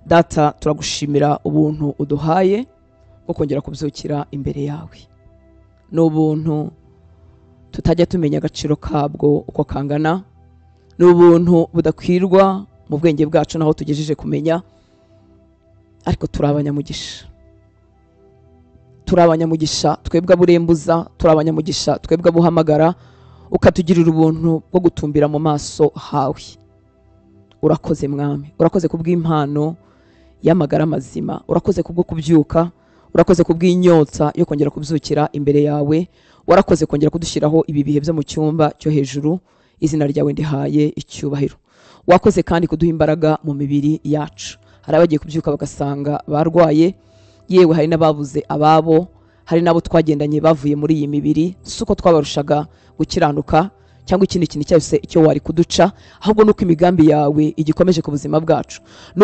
Data, turagushimira ubuntu uduhaye bwo kongera kubyukira imbere yawe. Ni ubuntu tutajya tumenya agaciro kabwo uko kangana, ni ubuntu budakwirwa mu bwenge bwacu naho tugejeje kumenya, ariko turi abanyamugisha. Turi abanyamugisha twebwe aburembuza, turi abanyamugisha twebwe abuhamagara, ukatugirira ubuntu bwo gutumbira mu maso hawe. Urakoze Mwami, urakoze kubw'impano y'amagara mazima, urakoze kubwo kubyuka, urakoze kubw'inyota yo kongera kubyukira imbere yawe, warakoze kongera kudushyiraho ibi bihe byo mu cyumba cyo hejuru. Izina ryawe ndihaye icyubahiro. Wakoze kandi kuduha imbaraga mu mibiri yacu. Hari abagiye kubyuka bagasanga barwaye, yewe hari n'ababuze ababo, hari n'abo twagendanye bavuye muri iyi mibiri. Si uko twabarushaga gukiranuka cyangwa ikindi kintu cyose icyo wari kuduca, ahubwo nuko imigambi yawe igikomeje ku buzima bwacu.